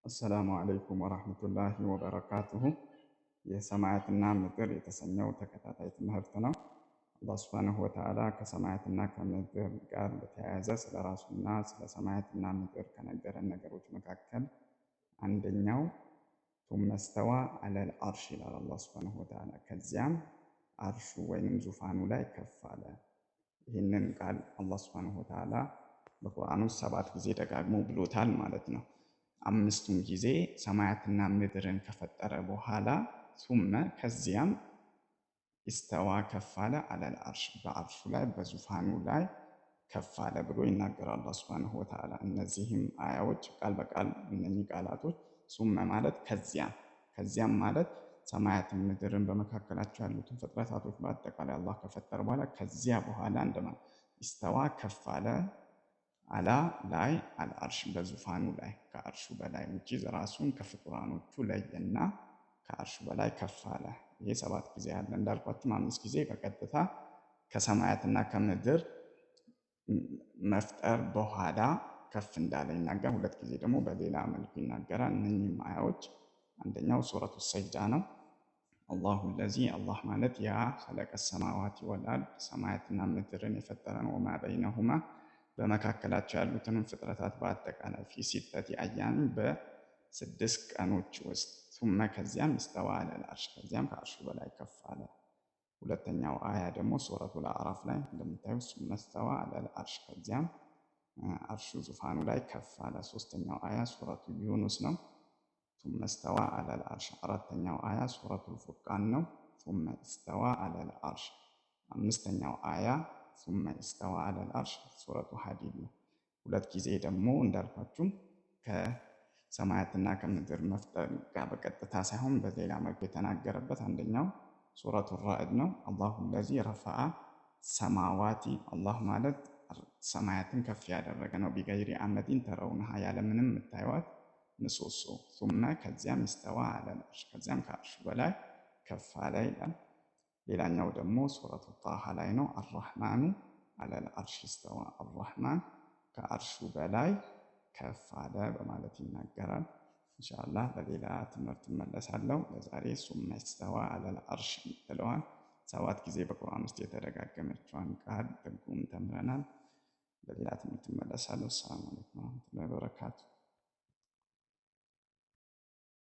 አሰላሙ አለይኩም ወራህመቱላሂ ወበረካቱሁ። የሰማያትና ምድር የተሰኘው ተከታታይ ትምህርት ነው። አላህ ሱብሓነሁ ወተዓላ ከሰማያትና ከምድር ጋር በተያያዘ ስለ ራሱና ስለ ሰማያትና ምድር ከነገረን ነገሮች መካከል አንደኛው ቱመ ስተዋ አለል አርሽ ይላል አላህ ሱብሓነሁ ወተዓላ። ከዚያም አርሹ ወይንም ዙፋኑ ላይ ከፍ አለ። ይህንን ቃል አላህ ሱብሓነሁ ወተዓላ በቁርአኑ 7 ጊዜ ደጋግሞ ብሎታል ማለት ነው። 5ቱን ጊዜ ሰማያትና ምድርን ከፈጠረ በኋላ ሱመ ከዚያም ኢስተዋ ከፍ አለ አለል አርሽ በአርሹ ላይ በዙፋኑ ላይ ከፍ አለ ብሎ ይናገራል አላህ ሱብሓነሁ ወተዓላ። እነዚህም አያዎች ቃል በቃል እነኚህ ቃላቶች ሱመ ማለት ከዚያም፣ ከዚያም ማለት ሰማያትን ምድርን በመካከላቸው ያሉትን ፍጥረታቶች በአጠቃላይ አላህ ከፈጠረ በኋላ ከዚያ በኋላ እንደማለት። ኢስተዋ ከፍ አለ አላ ላይ አልአርሽ በዙፋኑ ላይ ከአርሹ በላይ ውጪ ራሱን ከፍጡራኖቹ ለየና ከአርሹ በላይ ከፍ አለ። ይሄ 7 ጊዜ አለ እንዳልኳችሁ 5 ጊዜ በቀጥታ ከሰማያትና ከምድር መፍጠር በኋላ ከፍ እንዳለ ይናገራል። 2 ጊዜ ደግሞ በሌላ መልኩ ይናገራል። እነኚህም አያዎች አንደኛው ሱረቱ ሰጅዳ ነው። አላሁ ለዚ አላህ ማለት ያ ኸለቀ ሰማዋቲ ወልአርድ ሰማያትና ምድርን የፈጠረ ነው። ወማ በይነሁማ በመካከላቸው ያሉትን ፍጥረታት በአጠቃላይ ፊ ሲተቲ አያሚ በ6 ቀኖች ውስጥ ሱመ ከዚያም ኢስተዋ አለል አርሽ ከዚያም ከአርሹ በላይ ከፍ አለ። ሁለተኛው አያ ደግሞ ሱረቱል አዕራፍ ላይ እንደምታዩት ሱመ ኢስተዋ አለል አርሽ ከዚያም አርሹ ዙፋኑ ላይ ከፍ አለ። ሶስተኛው አያ ሱረቱ ዩኑስ ነው። ሱመ ኢስተዋ አለል አርሽ። አራተኛው አያ ሱረቱል ፉርቃን ነው። ሱመ ኢስተዋ አለል አርሽ። አምስተኛው አያ ሱመ ኢስተዋ አለል አርሽ ሱረቱ ሐዲድ ነው። 2 ጊዜ ደግሞ እንዳልኳችሁ ከሰማያትና ከምድር መፍጠር ጋር በቀጥታ ሳይሆን በሌላ መልኩ የተናገረበት አንደኛው ሱረቱ ራዕድ ነው። አላሁ ለዚ ረፈዐ ሰማዋቲ አላህ ማለት ሰማያትን ከፍ ያደረገ ነው። ቢገይሪ አመዲን ተረውነሃ ያለምንም የምታዩዋት ምሰሶ። ሱመ ከዚያም ኢስተዋ አለል አርሽ ከዚያም ከአርሹ በላይ ከፍ አለ ይላል። ሌላኛው ደግሞ ሱረቱ ጣሃ ላይ ነው። አርራህማኑ አለል አርሽ ኢስተዋ አርራህማን ከአርሹ በላይ ከፍ አለ በማለት ይናገራል። ኢንሻአላህ በሌላ ትምህርት እመለሳለሁ። ለዛሬ ሱመ ኢስተዋ አለል አርሽ የምትለዋን 7 ጊዜ በቁርአን ውስጥ የተደጋገመችዋን ቃል ትርጉም ተምረናል። በሌላ ትምህርት እመለሳለሁ። ሰላም አለይኩም ወራህመቱላሂ ወበረካቱ።